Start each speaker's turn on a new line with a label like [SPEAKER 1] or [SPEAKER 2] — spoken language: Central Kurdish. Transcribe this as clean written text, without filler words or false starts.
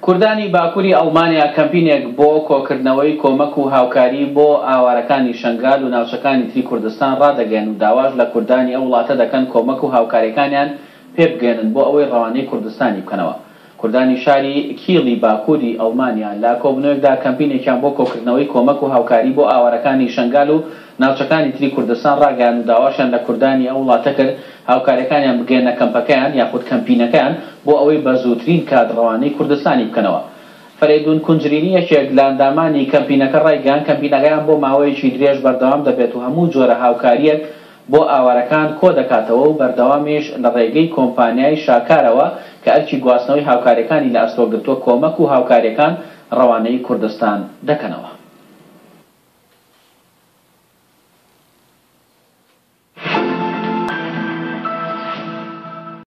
[SPEAKER 1] کوردانی باکوری ئەڵمانیا کەمپینێک بۆ کۆکردنەوەی کۆمەک و هاوکاری بۆ ئاوارەکانی شەنگال و ناوچەکانی تری کوردستان ڕادەگەیەن و داواش لە کوردانی ئەو وڵاتە دەکەن کۆمەک و هاوکاریەکانیان پێبگەیەنن بۆ ئەوەی ڕەوانەی کوردستانی بکەنەوە. کوردانی شاری کیڵی باکووری ئەڵمانیا لە کۆبوونەوەیەکدا کەمپینێکیان بۆ کۆکردنەوەی کۆمەک و هاوکاری بۆ ئاوارەکانی شەنگال و ناوچەکانی تری کوردستان ڕاگەیاند و داواشیان لە کوردانی ئەو وڵاتە کرد هاوکاریەکانیان بگەیەننە کەمپەکەیان یاخود کەمپینەکەیان بۆ ئەوەی بە زووترین کات ڕەوانەی کوردستانی بکەنەوە. فەرەیدوون کونجرینی یەکێک لە ئەندامانی کەمپینەکە ڕایگەیاند کەمپینەکەیان بۆ ماوەیەکی درێژ بەردەوام دەبێت و هەموو جۆرە هاوکارییەک بۆ ئاوارەکان کۆدەکاتەوە و بەردەوامیش لە ڕێگەی کۆمپانیای شاکارەوە کە ئەرکی گواستنەوەی هاوکارییەکانی لە ئەستۆ گرتووە کۆمەک و هاوکارییەکان ڕەوانەی کوردستان دەکەنەوە.